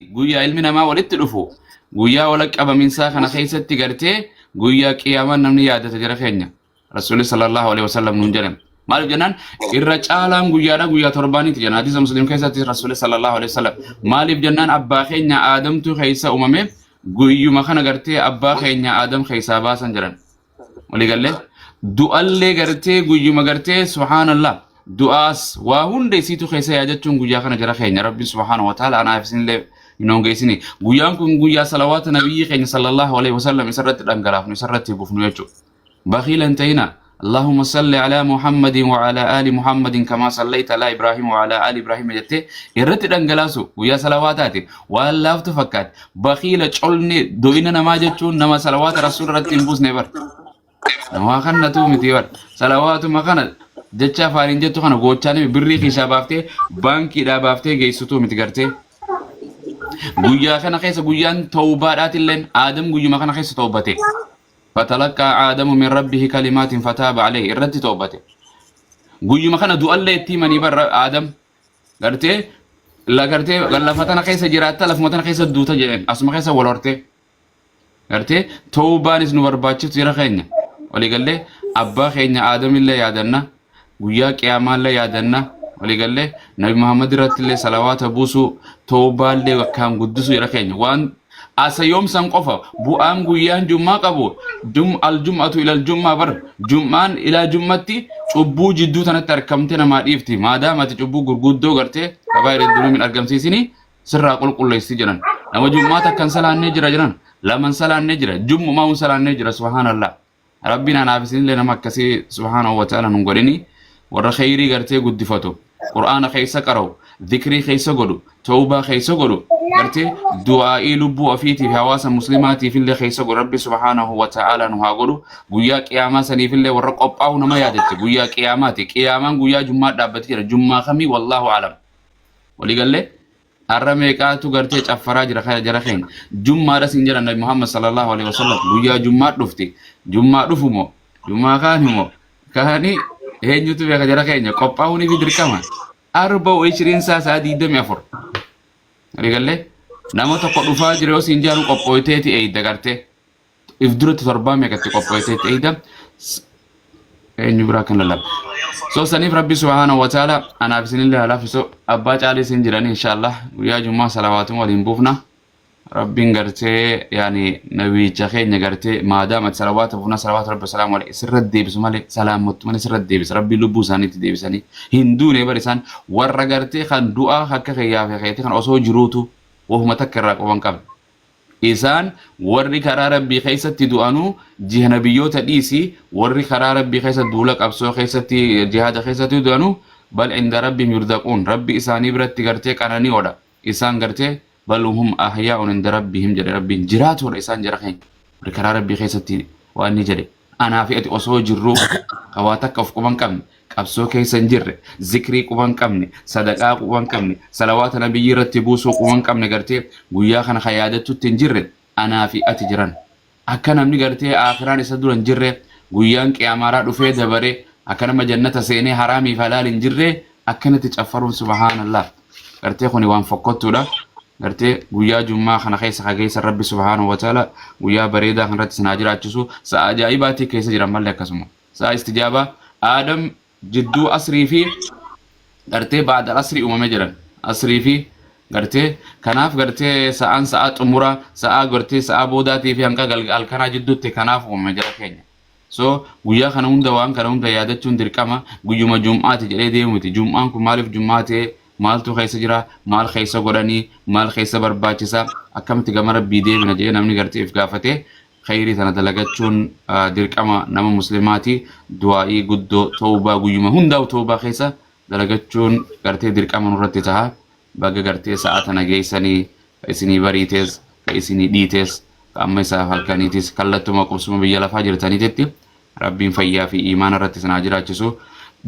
Guyyaa ilmi namaa walitti dhufu, guyyaa wal qabaminsaa kana keessatti gartee guyyaa qiyaamaan namni yaadata jara keenya. Rasuulli sallallahu alaihi wasallam nuun jedhan. Maaliif jennaan, irra caalaan guyyaadha guyyaa torbaaniiti jedhan. Hadiisa Muslim keessatti Rasuulli sallallahu alaihi wasallam. Maaliif jennaan, abbaa keenya Aadamtu keessa uumame, guyyuma kana gartee abbaa keenya Aadam keessaa baasan jedhan. Waliigallee du'allee gartee guyyuma gartee, subhaanallah, du'aas waa hunda isiitu keessa yaadachuun guyyaa kana jara keenya. Rabbi subhaanahu wa ta'ala anaaf isinillee hin hongeessini. Guyyaan kun guyyaa salawaata nabiyyi keenya sallallahu alaihi wasallam isarratti dhangalaafnu, isarratti buufnu jechuudha. Bakiila hin ta'ina. اللهم صل على محمد وعلى آل محمد كما صليت على إبراهيم وعلى آل إبراهيم jettee irratti dhangalaasu guyyaa salawaataati. Waan laaftu fakkaate. Bakiila colne do'ina namaa jechuun nama salawaata rasuula irratti hin buusne bar. Nama kannatu miti bar. Salawaatuma kana jecha afaaniin jettu kana gochaan birrii kiisaa baaftee, baankiidhaa baaftee geessitu miti gartee. Guyyaa kana keessa guyyaan tawbaadhaatilleen Aadam guyyuma kana keessa tawbate. فتلقى آدم من ربه كلمات فتاب عليه irratti tawbate. Guyyuma kana du'allee itti himanii bar Aadam gartee la gartee lafa tana keessa jiraatta, lafuma tana keessa duuta jedheen, asuma keessa wal hortee gartee. Tawbaanis nu barbaachiftu jira keenya. Waliigallee abbaa keenya Aadamillee yaadanna, guyyaa qiyaamaallee yaadanna. Waliigallee Nabi Muhammad irrattillee salawaata buusuu, tawbaallee akkaan guddisuu jira keenya. Waan asa yoomsan qofa bu'aan guyyaan jummaa qabu jum الجمعة إلى الجمعة bar, jum'aan ilaa jummatti cubbuu jidduu tanatti argamte namaa dhiifti, maadaama ati cubbuu gurguddoo gartee kabaa'ira dunuun hin argamsiisini, sirraa qulqulleessi jedhan. Nama jummaa takkan salaannee jira jedhan, laman salaannee jira, jummumaa hun salaannee jira, subhaanallah. Rabbiin anaaf isinillee nama akkasii subhaanahu wa ta'ala nun godhini. Warra kheyrii gartee guddifatu, Qur'aana keessa qara'u, dhikrii keessa godhu, tawbaa keessa godhu, gartee du'aa'ii lubbuu ofiitiif hawaasa muslimaatiif illee keessa godhu, Rabbi subhaanahu wa ta'ala nu haa godhu. Guyyaa qiyaamaa saniif illee warra qophaa'u nama yaadachi. Guyyaa qiyaamaati, qiyaamaan guyyaa jummaa dhaabbatee jira. Jummaa kamii? Wallaahu alam. Waliigallee har'a meeqaatu gartee caffaraa jira kana jara keenya? Jummaadha siin jedhan Nabi Muhammad sallallahu alaihi wasallam. Guyyaa jummaa dhufti, jummaa dhufu moo jummaa kaani moo kaani, eenyutu beeka jara keenya? Qophaa'uun fi dirqama 24 saa, sa'a 24. Waliigallee nama tokko dhufaa jira yoo siin jedhan, qophooyteeti eeyda gartee if duratti torbaa meeqatti qophooyteeti eeyda, eenyu biraa kan lallaba. So saniif Rabbi subhaanahu wa ta'ala anaaf isinillee haa laaffisu. Abbaa caalii isin jiranii, inshallah guyyaa jummaa salawaatuma waliin buufna. Rabbiin gartee yaani nabicha keenya gartee maadaama ati salawaata buufna, salawaata Rabbi salaamu alayhi sirra deebisu malee, salaamottu malee sirra deebisa. Rabbiin lubbuu isaaniitti deebisanii hin duune bar. Isaan warra gartee kan du'aa akka kiyyaa fi keetii kan osoo jiruutu wahuma takka irraa qaban qabne. Isaan warri karaa Rabbii keessatti du'anuu jiha nabiyyoota dhiisi, warri karaa Rabbii keessa duula qabsoo keessatti, jihaada keessatti du'anuu بل عند ربهم يرزقون, Rabbi isaanii biratti gartee qanani'oodha. Isaan gartee بل هم أحياء عند ربهم jedhe Rabbiin, jiraatoodha isaan jara keenya, warri karaa Rabbii keessatti waan inni jedhe. Anaa fi ati osoo jirruu hawaa takka of quban qabne, qabsoo keessa hin jirre, zikrii quban qabne, sadaqaa quban qabne, salawaata nabiyyi irratti buusuu quban qabne, gartee guyyaa kana ka yaadattutti hin jirre anaa fi ati jiran. Akka namni gartee aakiraan isa dura hin jirre, guyyaan qiyaamaaraa dhufee dabare, akka nama jannata seenee haraamii fi halaal hin jirre akkanatti caffaruun, subhaanallah, gartee kuni waan fokkottuudha. Gartee guyyaa jummaa kana keessa ka keessa Rabbi subhaanahu wa ta'ala guyyaa bareedaa kanarratti isin haa jiraachisu. Sa'a ajaa'ibaatii keessa jiran mallee, akkasuma sa'a istijaabaa. Aadam jidduu asrii fi gartee baada asrii uumame jiran, asrii fi gartee kanaaf gartee sa'aan sa'a xumura, sa'a gartee sa'a boodaatii fi hanga halkanaa jidduutti kanaaf uumame jara keenya. So guyyaa kana hunda waan kana hunda yaadachuun dirqama. Guyyuma jum'aati jedhee deemuti. Jum'aan kun maaliif jum'aa ta'e? Maaltu keessa jira? Maal keessa godhanii? Maal keessa barbaachisa? Akkamitti gama Rabbii deemina jedhee namni gartee if gaafate khayrii tana dalagachuun dirqama nama muslimaati. Du'aa'ii guddoo, tawbaa, guyyuma hundaa'u tawbaa keessa dalagachuun gartee dirqama nurratti taha. Baga gartee sa'a tana geessanii, ka isinii bariitees, ka isinii dhiitees, ka amma isaaf halkaniitis, kallattuma qubsuma biyya lafaa jirtaniititti Rabbiin fayyaa fi iimaana irratti isin haa jiraachisu.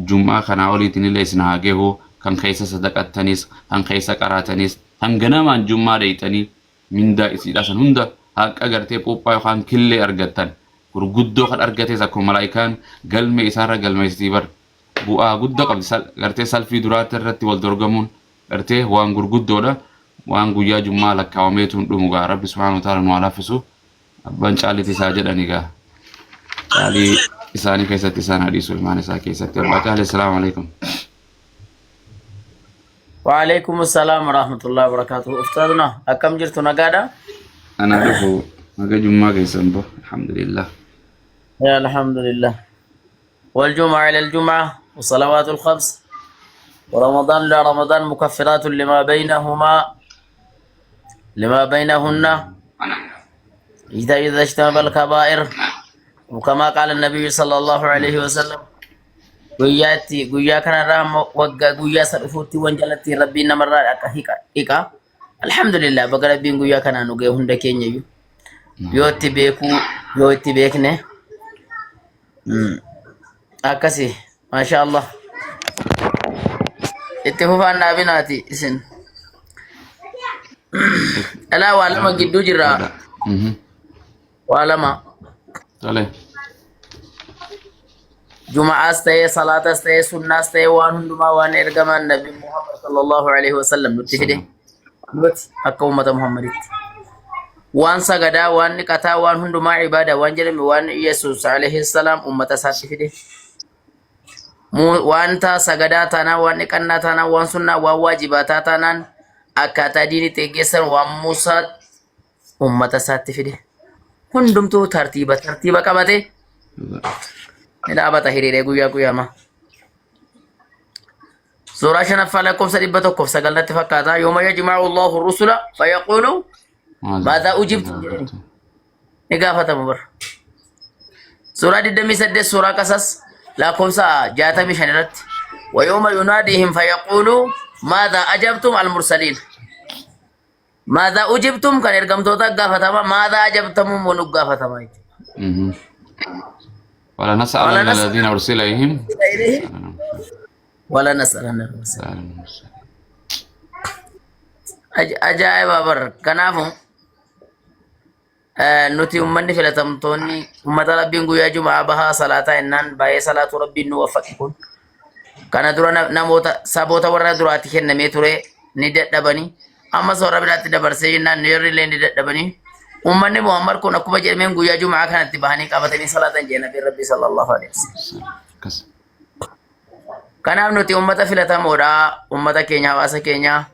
Jum'aa kanaa oliitiin illee isin haa gehu. Kan keessa sadaqattanis, kan keessa qaraatanis, kan ganamaan jum'aa dheeyxanii mindaa isiidhaa san hunda haqa gartee puuphaa yookaan killee argattan gurguddoo kan argates, akkuma malaayikaan galmee isaarra galmeessitii bar, bu'aa guddaa qabdi. Gartee salfii duraatti irratti wal dorgomuun gartee waan gurguddoodha. Waan guyyaa jummaa lakkaawameetu hin dhumu gaa. Rabbi subhaanahu wa ta'ala nu haa laaffisu. Abbaan caaliiti isaa jedhani gaa. Caalii isaanii keessatti isaan haa dhiisu ilmaan isaa keessatti. Abbaa caalii assalaamu alaikum. Waalaikum assalam warahmatullahi wabarakatuh. Ustaaduna akkam jirtu nagaadha? Ana dhufu naga jummaa keessan bo alhamdulillah. Ya alhamdulillah. Wal jumu'a ila al jumu'a wa salawatul khams wa ramadan ila ramadan mukaffiratun lima baynahuma lima baynahunna idha ijtanaba al kaba'ir kama qala an-nabiy sallallahu alayhi wa sallam. Guyyaa itti guyyaa kanarraa ammoo waggaa guyyaa isa dhufuutti wan jalatti rabbiin namarraa dhaqa hiqa dhiqa. Alhamdulillah baga rabbiin guyyaa kanaa nu ga'e hunda keenya iyyuu. Yoo itti beekuu yoo itti beekne akkasi maasha Allah. Itti fufaan dhaabinaati isin. Dhalaa waa lama gidduu jirra. Waa lama. Tole. Juma'aas ta'ee salaatas ta'ee sunnaas ta'ee waan hundumaa waan ergamaan Nabi Muhammad sallallahu alaihi wasallam nutti fide nuti akka uummata Muhammaditti. Waan sagadaa, waan dhiqataa, waan hundumaa ibaadaa waan jedhame waan Yesuus alaihi salaam uummata isaatti fide. Wanta sagadaa taanaan, waan dhiqannaa taanaan, waan sunnaa, waan waajibaataa taanaan akkaataa diinitti geggeessan waan Muusaa uummata isaatti fide. Hundumtuu tartiiba tartiiba qabate ni dhaabata hiriiree guyyaa guyyaama. Suuraa shanaffaa lakkoofsa 109 natti fakkaata. Yooma yajma'u Allahu rusula fayaquulu maadaa ujibtum jedheen ni gaafatama bara. Suuraa 28 suuraa qasas lakkoofsa 65 irratti. Wayooma yunaadihim fayaquulu maadaa ajabtum al-mursaliin. Maadaa ujibtum kan ergamtoota gaafatama maadaa ajabtamuu immoo nu gaafatama jechuudha. Wala nas'alanna Wala nas'alanna alladhina ursila ilayhim. Wala nas'alanna al-mursalin. Ajaa'iba bar kanaafu nuti ummanni filatamtoonni ummata rabbiin guyyaa jumaa bahaa salaataa innaan baay'ee salaatu rabbiin nu waffaqe kun kana dura namoota saboota warra duraatti kennamee ture ni dadhabanii ammas warra biraatti dabarsee jennaan warri illee ni dadhabanii ummanni Muhammad kun akkuma jedhameen guyyaa jumaa kanatti bahanii qabatanii salaatan jee nabiin rabbii sallallahu alaihi wasallam. Akkas. Kanaaf nuti ummata filatamoodha ummata keenya hawaasa keenya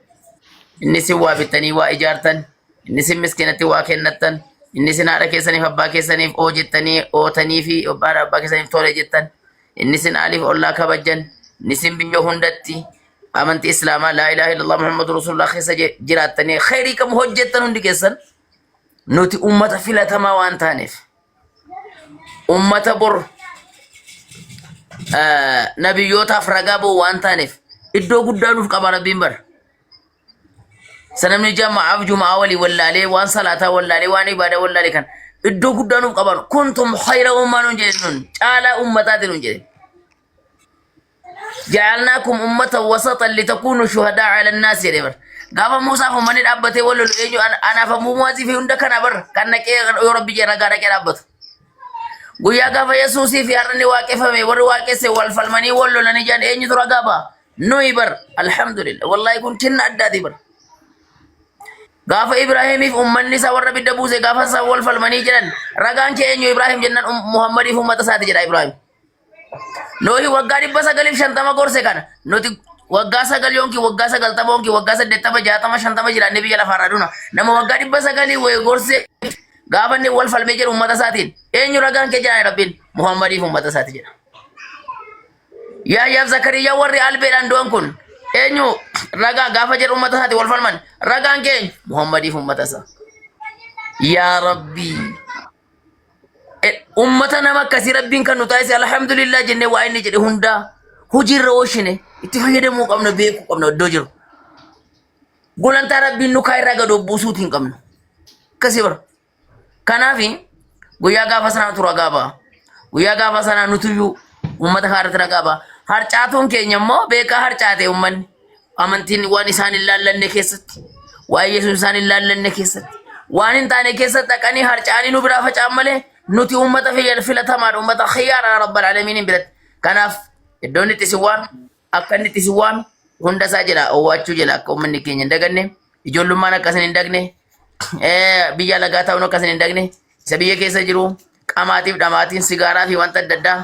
inni isin waa bittanii waa ijaartan Inni isin miskiinatti waa kennattan, inni isin haadha keessaniif abbaa keessaniif oo jettanii ootanii fi haadha abbaa keessaniif tole jettan, inni isin aaliif ollaa kabajjan, inni isin biyya hundatti amantii Islaamaa laa ilaaha illallah Muhammadu Rasulullah keessa jiraattanii khayrii qabu hojjettan hundi keessan nuti ummata filatamaa waan taaneef ummata bor nabiyyootaaf ragaa ba'u waan taaneef iddoo guddaa nuuf qaba Rabbiin bara. Sanamni jama'aaf juma'aa walii wallaalee waan salaataa wallaalee waan ibaadaa wallaalee kan iddoo guddaa nuuf qaban kuntum khayra ummaa nuun jedhe nun caalaa ummataati nuun jedhe. Ja'alnaakum ummatan wasatan litakunu shuhadaa ala nnaas jedhe bar. Gaafa Muusaaf ummanni dhaabbatee wal lolu eenyu anaaf ammoo Mu'aazii fi hunda kana bar kan naqee yoo rabbi jedhe ragaa dhaqee dhaabbatu. Guyyaa gaafa Yesuusii fi har'a inni waaqeffame warri waaqesse wal falmanii wal lolanii jedhan eenyutu ragaa ba'a? Nuyi bar alhamdulillah wallahi kun kenna addaati bar. Gaafa Ibraahimiif ummanni isaa warra bidda buuse gaafa isaan wal falmanii jedhan ragaan kee eenyu Ibraahim jennaan Muhammadiif ummata isaati jedha Ibraahim. Noohi waggaa 950 gorse kana nuti waggaa 9 yookiin waggaa 90 yookiin waggaa 80 60 50 jiraannee biyya lafaarraa duna nama waggaa 900 wayii gorse gaafa inni wal falmee jedhu ummata isaatiin eenyu ragaan kee jedhaan Rabbiin Muhammadiif ummata isaati jedha. Yaayyaaf Zakariyaa warri albeedhaan du'an kun eenyu ragaa gaafa jedhu ummata isaati wal falman ragaan kee eenyu Muhammadiif ummata isaa. Yaa Rabbii ummata nama akkasii Rabbiin kan nu taasise alhamdulillah jennee waa inni jedhe hundaa hojiirra oolchine itti fayyadamuu qabna beekuu qabna iddoo jiru. Gulantaa Rabbiin nu kaa'e irraa gad of buusuuti hin qabnu. Akkasii bara. Kanaaf guyyaa gaafa sanaatu ragaa ba'a. Guyyaa gaafa sanaa nutuyyuu uummata kana irratti ragaa ba'a. Harcaatuun keenya immoo beekaa harcaate uummanni. Amantiin waan isaan hin laallanne keessatti, waan Yesuus isaan hin laallanne keessatti, waan hin taane keessatti dhaqanii harcaanii nu biraa faca'an malee nuti uummata filatamaadha, uummata khiyyaara rabbal alamiin biratti. Kanaaf iddoon itti isin waame, akka inni itti isin waame hunda isaa jira owwaachuu jira akka uummanni keenya hin daganne. Ijoollummaan akka isin hin dagne, biyya alagaa ta'uun akka isin hin dagne, isa biyya keessa jiru qamaatiif dhamaatiin sigaaraa fi wanta adda addaa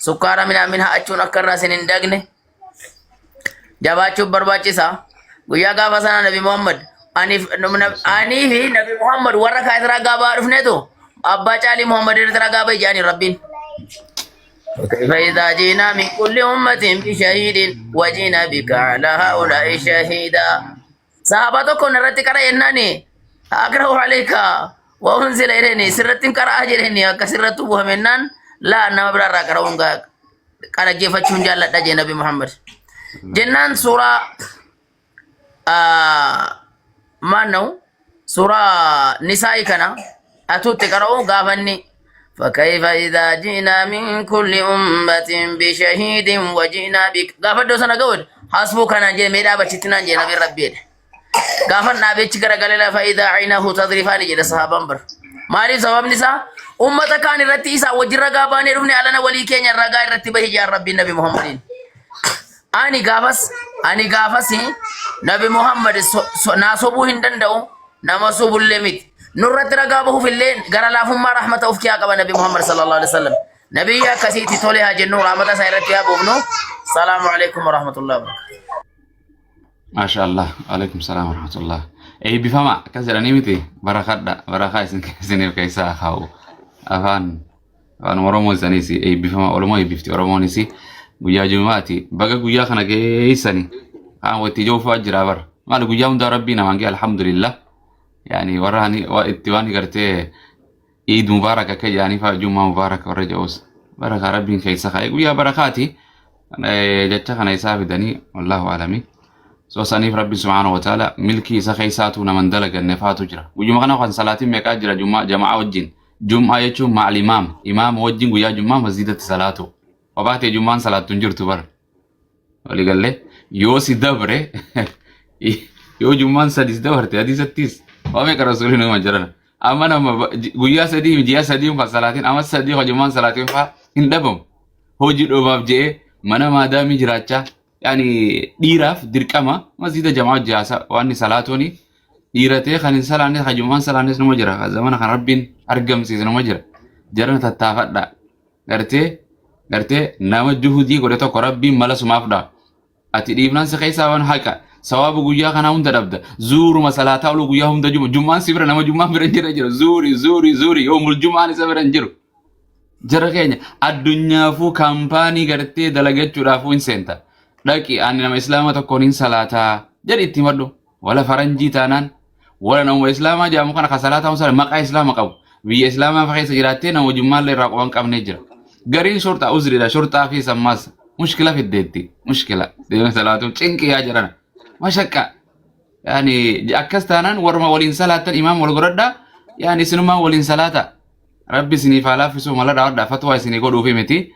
sukkaara minaamin ha'achuun akka irraa isin hin dagne jabaachuuf barbaachisa. Guyyaa gaafa sana Nabi Muhammad anii fi Nabi Muhammad warra kaasirraa ragaa ba'aa dhufneetu abbaa caalii Muhammad irratti ragaa ba'i jedhanii Rabbiin. وكيف إذا جئنا من كل أمة بشهيد وجئنا بك على هؤلاء شهيدا صحابة tokko irratti qara jennaani أقرأ عليك وأنزل إليني sirratti qara'aa jedheni akka sirratti buhamennaan laa nama biraarraa qara'uun dhaggeeffachuun jaalladha jee Nabi Muhammad. Jennaan suuraa maal na'u suuraa nisaa'i kana atuutti qara'u gaafanni فكيف إذا جئنا من كل أمة بشهيد وجئنا بك gaafa iddoo sana ga'u حسبك naan jedhe mee dhaabachitti naan jedhe nabi rabbi jedhe gaafan dhaabechi garagalee lafa إذا عيناه تذرفان jedhe sahaabaan bara maaliif sababni isaa ummata kaan irratti isaa wajjin ragaa baanee dhufne alana walii keenya ragaa irratti bahi jaan rabbiin Nabi Muhammadiin. Ani gaafas Nabi Muhammad naa sobuu hin danda'u, nama sobullee miti. Nurratti ragaa bahuuf illee gara laafummaa rahmata of kiyaa qaba Nabi Muhammad صلى الله عليه وسلم. Nabiyyi akkasiitti tole haa jennu, rahmata isaa irratti haa buufnu. السلام عليكم ورحمة الله وبركاته. Maasha Allah. Alaikum salaam wa rahmatullah. Eebbifama akkas jedhanii miti barakadha. Barakaa isin isiniif keessaa kaa'u. Afaan Oromoo isaaniis eebbifama. Oromoo eebbifti Oromoonis guyyaa Jumaati. Baga guyyaa kana geessani. Kaan watti joofaa jira bara. Maali guyyaa hundaa Rabbii namaan ga'e, alhamdulillah. Yaani warra hani itti waan gartee Iid Mubaarak akka jedhanii fa'aa Jumaa Mubaarak warra jedhus. Barakaa Rabbiin keessa kaa'e guyyaa barakaati. Jecha kana isaa fidanii والله أعلم. So saniif Rabbi سبحانه وتعالى milkii isa keessaatu naman dalaganne faatu jira. Guyyuma kana kan salaatiin meeqaa jira Jumaa jamaa wajjin. Jumaa jechuun مع الإمام. Imaama wajjin guyyaa Jumaa masjidatti salaatu. Kophaa Jumaan salaattu hin jirtu bara. Waliigallee yoo si dabre, yoo Jumaan sadi si dabarte hadiisattis waa meeqa rasuulli nama jiran. Amma nama guyyaa 3 ji'a 3 kan salaatiin amma 3 kan Jumaan salaatiin faa hin dhabamu. Hojii dhoomaaf je'ee mana maadaamii jiraachaa yaani dhiiraaf dirqama masjida jamaa jaasa waan salaatuuni dhiiratee kan hin salaanne kan Jumaan salaannes numa jira. Zamana kan Rabbiin argamsiise numa jira. Jarana tattaafadha. Gartee nama juhudii godhe tokko Rabbiin mala sumaaf dha. Ati dhiifnaan si keessaa waan haqa sawaaba guyyaa kanaa hunda dhabda. Zuuruma salaataa oolu guyyaa hunda juma Jumaan si bira nama Jumaan bira hin jira jira zuuri zuuri zuuri yoomul Jumaan isa bira hin jiru. Jara keenya addunyaafuu kaampaanii gartee dalagachuudhaafuu hin seenta. Dhaqi ani nama islaama tokkoon hin salaataa jedhi itti himadhu. Wala faranjii taanaan wala nama islaamaa jedhamu kana kan salaataa sana maqaa islaama qabu. Biyya islaamaa fa keessa jiraattee nama jummaallee irraa quban qabnee jira. Gariin shorxaa uzriidha shorxaa fi sammaas mushkila fiddeetti mushkila deemee salaatuun cinqii yaa jedhana mashaqqa. Yaani akkas taanaan warma waliin salaattan imaam wal godhadhaa, yaani isinumaan waliin salaata. Rabbi isiniif haa laaffisuu mala dhawadhaa fatwaa isinii godhuufi miti.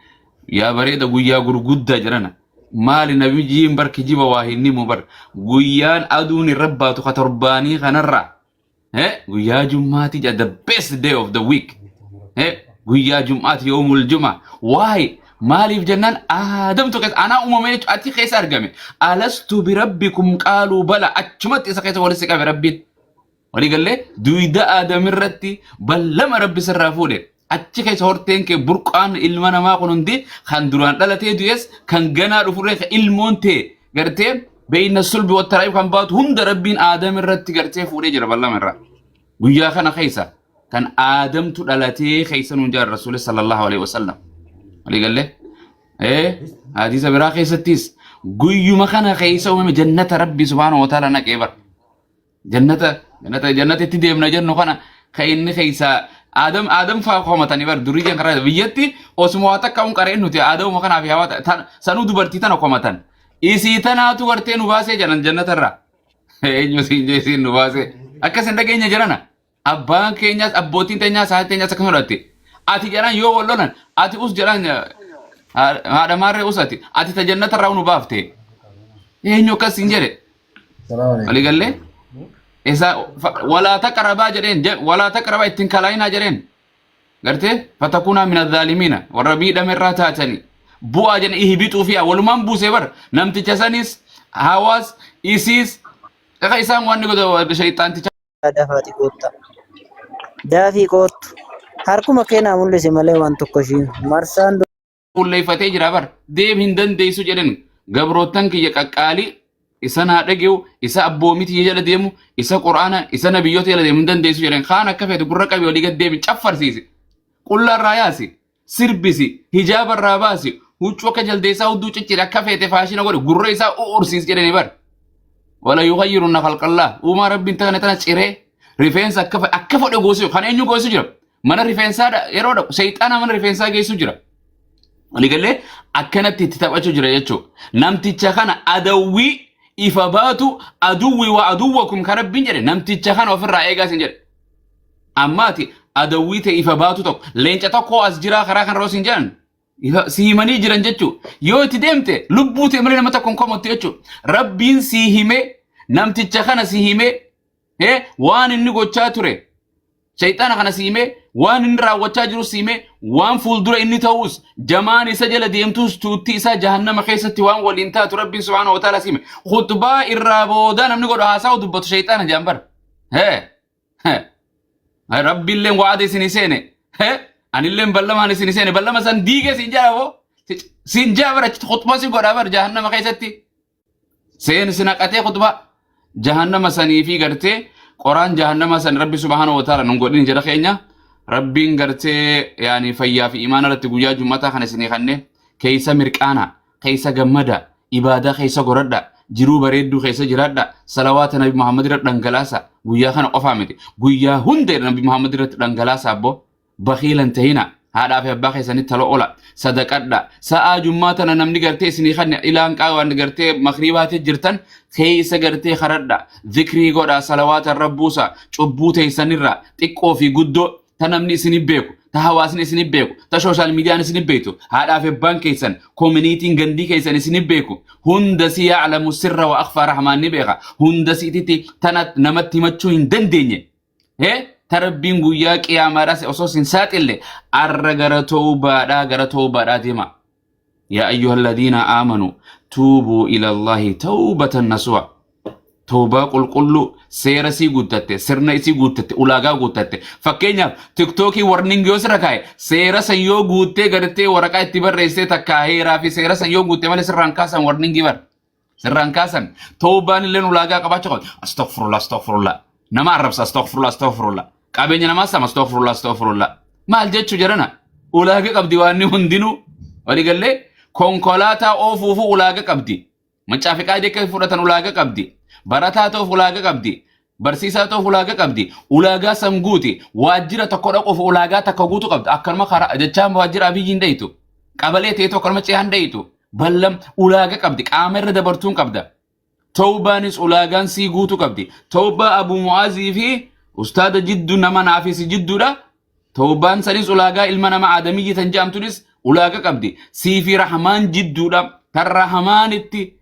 Yaa bareeda guyyaa gurguddaa jedhana. Maali nabiyyiin bar kijiba waa hin himu bar. Guyyaan aduun irra baatu ka torbaanii kanarraa. Guyyaa Jummaati jedha, the best day of the week. Guyyaa Jum'aati, يوم الجمعة. Waa'ee maaliif jennaan Aadamtu keessa anaa uumame jechuudha achi keessa argame. ألست بربكم قالوا بلى achumatti isa keessa walitti qabe Rabbiin. Walii gallee duyda Aadam irratti ballama Rabbi sirraa fuudhe. Achi keessa horteen kee burqaan ilma namaa kun hundi kan duraan dhalatee du'es kan ganaa dhufurree kan ilmoon ta'e gartee بين الصلب والترائب kan baatu hunda Rabbiin Aadam irratti gartee fuudhee jira ballama irraa. Guyyaa kana keessa kan Aadamtu dhalatee keessa nuun jaa Rasuulli صلى الله عليه وسلم. Walii gallee hadiisa biraa keessattis guyyuma kana keessa uumame jannata Rabbi سبحانه وتعالى naqee bara. Jannata itti deemna jennu kana kan inni keessa Aadam faa komatanii bar durii jan karaa biyyatti osuma waa takka un qareen nuti Aadamuma kanaaf yaa sanuu dubartii tana komatan. Isii tanaatu gartee nu baasee jedhan jannata irraa. Eenyu siin jee isiin nu baasee. Akkas hin dhageenya jedhana. Abbaan keenyaas abbootiin teenyaas haati teenyaas akkasuma godhatte. Ati jedhan yoo wal lolan ati us jedhan haadha maarree us ati ta jannata irraa nu baafte. Eenyu akkas siin jedhe. Walii gallee? Isa ولا تقربا jedheen ولا تقربا ittiin kalaayinaa jedheen. Gartee فتكونا من الظالمين warra miidhame irraa taatanii. Bu'aa jedhan اهبطوا فيها walumaan buusee bar namticha sanis hawaas isiis Kaka isaan waan ni godha shayxaanticha. Dafaati koottaa. Daafii koottu. Harkuma kee naa mul'isi malee waan tokko ishiin. Marsaan Fuulleeffatee jira bar. Deem hin dandeessu jedhan gabroottan kiyya qaqqaalii isa naa dhage'u isa abboomii tiyya jala deemu isa quraana isa nabiyyoota jala deemu hin dandeessu jedhan kaan akka feetu gurra qabi olii gad deemi caffarsiisi qullaa irraa yaasi sirbisi hijaaba irraa baasi huccuu akka jaldeessaa hudduu ciccire akka feete faashina godhe gurra isaa u'ursiis jedhani bar wala yughayyirunna khalqallah uumaa rabbiin tana tana ciree rifeensa akka akka fedhe goosisu kan eenyu goosisu jira mana rifeensaa yeroo dhaqu seexaana mana rifeensaa geessu jira. Waliigallee akkanatti itti taphachuu jira jechuudha. Namticha kana adawwii ifa baatu aduwwi waa aduwwakum kan rabbiin jedhe namticha kana ofirraa eegaa isin jedhe. Ammaati adawwii ta'e ifa baatu tokko leenca tokko as jiraa karaa kanarra isin jedhan si himanii jiran jechuudha. Yoo itti deemte lubbuu ta'e malee nama tokko hin komottu jechuudha. Rabbiin si himee namticha kana si himee waan inni gochaa ture shayxaana kana si himee waan inni raawwachaa jiru si himee waan fuuldura inni ta'us jamaan isa jala deemtus tuutti isaa jahannama keessatti waan waliin taatu rabbiin subhaanahu wa ta'ala si hime khutbaa irraa booda namni godhu haasawu dubbatu shayxaana jaan bara hee hee rabbiilleen wa'ada isin seene hee anilleen ballamaan isin seene ballama san diige siin jaa boo siin jaa bara achitti khutbaa si godhaa bara jahannama keessatti Seen si naqatee khutbaa jahannama sanii fi gartee qoraan jahannama san rabbi subhaanahu wa ta'ala nun godhin jara keenya rabbiin gartee yaani fayyaa fi imaana irratti guyyaa jummataa kana isinii kanne keessa mirqaana keessa gammada ibaadaa keessa goradha jiruu bareedduu keessa jiraadha salawaata nabi Muhammad irra dhangalaasa guyyaa kana qofaa miti guyyaa hunda nabi Muhammad irratti dhangalaasa abboo Bakhiila hin tahina. Haadhaa fi abbaa keessanitti tola ola. Sadaqadha. Sa'aa jummaa tana namni gartee isinii kanne ilaan qaawwan gartee makriibaatee jirtan keessa gartee karadha. Zikrii godha salawaata irra buusa. Cubbuu teessanirra xiqqoo fi guddoo ta namni isinii beeku ta hawaasni isinii beeku ta sooshaal miidiyaan isinii beektu haadhaa fi abbaan keessan koominiitiin gandii keessan isinii beeku hunda si yaa'lamu sirra wa akhfaa rahmaan ni beeka hunda si'ititti tana namatti himachuu hin dandeenye Hee ta rabbiin guyyaa qiyaamaadhaas osoo sin saaxille arra gara towbaadhaa gara towbaadhaa deema. Yaa ayyuha alladhiina aamanu tuubuu ila Allahi tawbatan nasuha. Towbaa qulqulluu seera isii guuttatte sirna isii guuttatte ulaagaa guuttatte fakkeenyaaf tiktookii warning yoo sirra kaa'e seera san yoo guuttee gartee waraqaa itti barreessee takkaa heeraa fi seera san yoo guutte malee sirraan kaasan warningii bar. Sirraan kaasan tawbaan illee ulaagaa qabaachuu qabdi. Astaghfirullah astaghfirullah. Nama arrabsa astaghfirullah astaghfirullah. Qabeenya namaa sama astaghfirullah astaghfirullah. Maal jechuu jedhana? Ulaagaa qabdi waan inni hundinuu. Waliigallee konkolaataa oofuufuu ulaagaa qabdi. Macaa fi qaadii akka fudhatan ulaagaa qabdi. Barataa ta'uuf ulaagaa qabdi. Barsiisaa ta'uuf ulaagaa qabdi. Ulaagaa san guuti. Waajjira tokko dhaquuf ulaagaa takka guutuu qabdi. Akkanuma karaa jechaan waajjira abiyyi hin dhayitu. Qabalee ta'e tokko nama ce'aa hin dhayitu. Ballam ulaagaa qabdi. Qaama irra dabartuun qabda. Tawbaanis ulaagaan sii guutuu qabdi. Tawbaa Abu Mu'aazii fi ustaada jidduu nama naafis jidduudha. Tawbaan sanis ulaagaa ilma nama aadamiyyi tan jedhamtunis ulaagaa qabdi. Sii fi Rahmaan jidduudha. Tan Rahmaanitti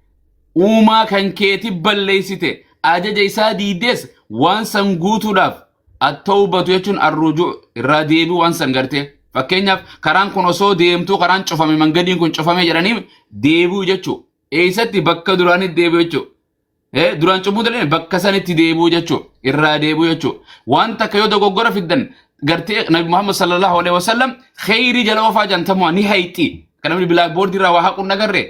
uumaa kan keeti balleessite ajaja isaa diidees waan san guutuudhaaf attawbatu jechuun arrujuu irraa deebi'uu waan san gartee. Fakkeenyaaf karaan kun osoo deemtuu karaan cufame mangadiin kun cufame jedhanii deebi'uu jechuu. Eessatti bakka duraanitti deebi'uu jechuu. Duraan cubbuu dalagame bakka sanitti deebi'uu jechuudha. Irraa deebi'uu jechuudha. Waan takka yoo dogoggora fiddan gartee Nabi Muhammad sallallahu alaihi wasallam kheyrii jala oofaa jantamu'a ni hayxi. Kan namni bilaakboordii irraa waa haquun nagarree.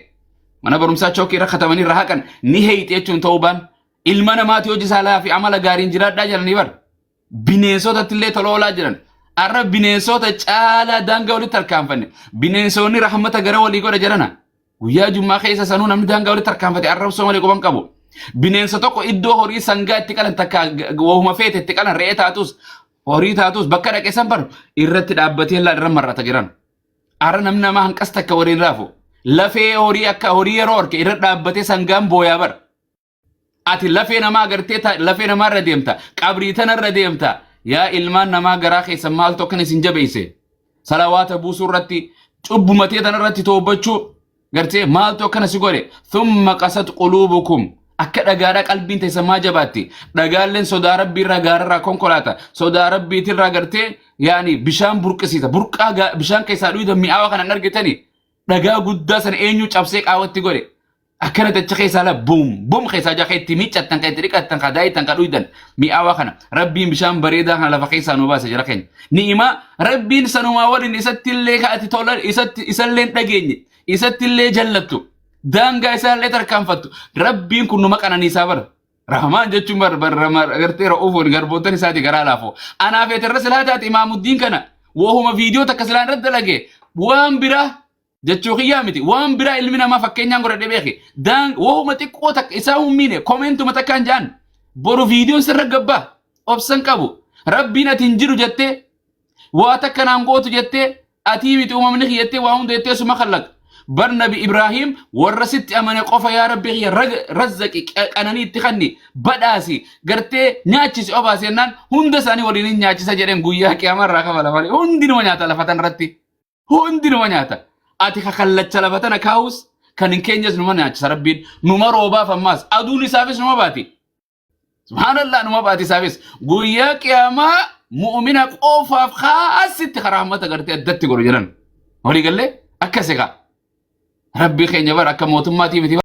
Mana barumsaa chookii irra katabanii irra haqan ni hayxi jechuun ta'uu baan. Ilma namaati hojii saalaa fi amala gaariin jiraadhaa jedhanii bar. Bineensotatti illee tola oolaa jiran. Arra bineensota caalaa daangaa walitti tarkaanfanne. Bineensonni rahmata gara walii godha jedhana. Guyyaa jummaa keessa sanuu namni daangaa walitti tarkaanfate arrabsoo malee quban qabu. Bineensa tokko iddoo horii sangaa itti qalan takka wahuma feete itti qalan re'ee taatus horii taatus bakka dhaqe san bar irratti dhaabbatee irra mar'ata jiran. Arra namni namaa hanqas takka waliin raafu. Lafee horii akka horii yeroo horke irra dhaabbatee sangaan booyaa bar. Ati lafee namaa agartee lafee namaa irra deemta. Qabrii tana irra deemta. Yaa ilmaan namaa garaa keessan maaltu akkan isin jabeesse? Salawaata buusuu irratti cubbumatee tana irratti toobbachuu gartee maaltu akkana si godhe? Thumma qasat quluubukum. Akka dhagaadhaa qalbiin teessan maa jabaatti? Dhagaalleen sodaa rabbii irraa gaararraa konkolaata. Sodaa rabbiitirraa gartee yaani bishaan burqisiisa. Burqaa bishaan keessaa dhuyda mi'aawa kana hin argitanii? Dhagaa guddaa sana eenyu cabsee qaawwatti godhe? Akkana dacha keessaa la buum buum keessaa jaa itti miiccattan kan itti dhiqattan kan daayittan kan dhuydan mi'aawaa kana rabbiin bishaan bareedaa kana lafa keessaa nu baase jara keenya. Ni'imaa rabbiin sanumaa waliin isatti illee ka ati tola isatti isallee hin dhageenye isatti illee jallattu daangaa isaallee tarkaanfattu rabbiin kun numa qananiisaa bara. Rahmaan jechuun bar bar gartee ra'uufuun garboottan isaati garaa laafoo. Anaaf eetirra silaa taate imaamuddiin kana wohuma viidiyoo takka silaa irratti dalage waan biraa jechuu kiyyaa miti waan biraa ilmi namaa fakkeenyaan godhadhe beeki daan wohuma xiqqoo takka isaa hummiine komeentuma takkaan ja'an boru viidiyoon sirra gabbaa obsan qabu rabbiin ati hin jiru jettee waa takka naan gootu jettee atii miti uumamni kiyya jettee waa hunda jettee suma kallaq bar nabi ibraahim warra sitti amane qofa yaa rabbi kiyya razzaqi qananii itti kanni badhaasi gartee nyaachisi obaasi jennaan hunda isaanii waliin hin nyaachisa jedheen guyyaa qiyaamaa irraa kafala malee hundi numa nyaata lafa tan irratti Hundi numa nyaata. Ati ka kallacha lafa tana kaa'us kan hin keenyas numa nyaachisa rabbiin. Numa roobaaf ammaas aduun isaafis numa baati. Subhaanallah numa baati isaafis. Guyyaa qiyaamaa mu'umina qofaaf khaasitti karaa rahmata gartee addatti godhu jedhan. Walii gallee akkasi kaa. Rabbii keenya bara akka mootummaatii miti.